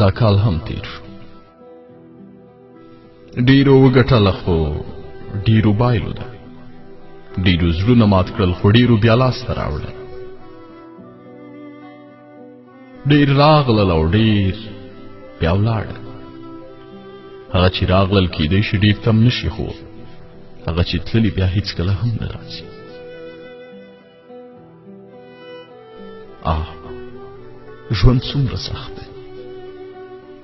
دا کال هم تیر شو. ډیرو وګټله خو ډیرو بایلوده، ډیرو زړونه مات کړل خو ډیرو بیا لاسته راوړل. ډیر راغلل او ډیر بیا ولاړل. هغه چې راغلل کیدای شي ډیر تم نه شي، خو هغه چې تللي بیا هیڅکله هم نه راځي. آه، ژوند څومره سخت دی،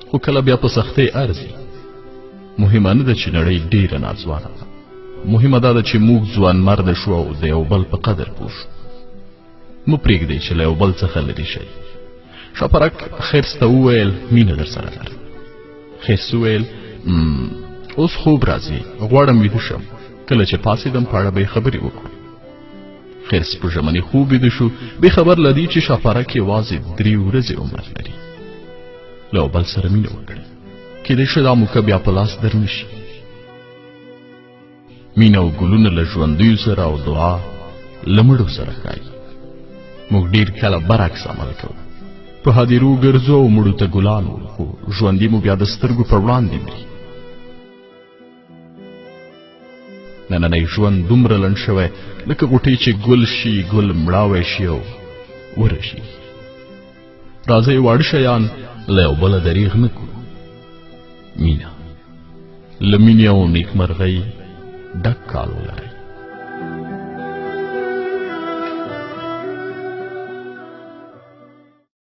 خو کله بیا په سختۍ ارزي. مهمه نه ده چې نړۍ ډیره ناځوانه ده، مهمه دا ده چې موږ ځوانمرده شو او د یو بل په قدر پوه شو. مه پرېږدئ چې له یو بل څخه لرې شئ. شاپرک خرس ته وویل مینه در سره لرم. خرس وویل اوس خوب راځي، غواړم ویده شم، کله چې پاڅېدم په اړه به یې خبرې وکړو. خرس په ژمني خوب ویده شو، بې خبر له دې چې شاپرک یوازې 3 ورځې عمر لري. له یو بل سره مینه وکړئ، کیدای شي دا موقع بیا په لاس در نه شي. مینه او ګلونه له ژوندیو سره او دعا له مړو سره ښایي. موږ ډېر کله برعکس عمل کوو، په هدیرو ګرځو او مړو ته ګلان وړو، خو ژوندي مو بیا د سترګو پر وړاندې مري. نننی ژوند دومره لنډ شوی لکه غوټۍ چې ګل شي، ګل مړاوی شي او ورشي. راځئ واړه شیان له یو بله دریغ نه کړو. مینه له مینې او نیکمرغۍ ډک کال ولرئ.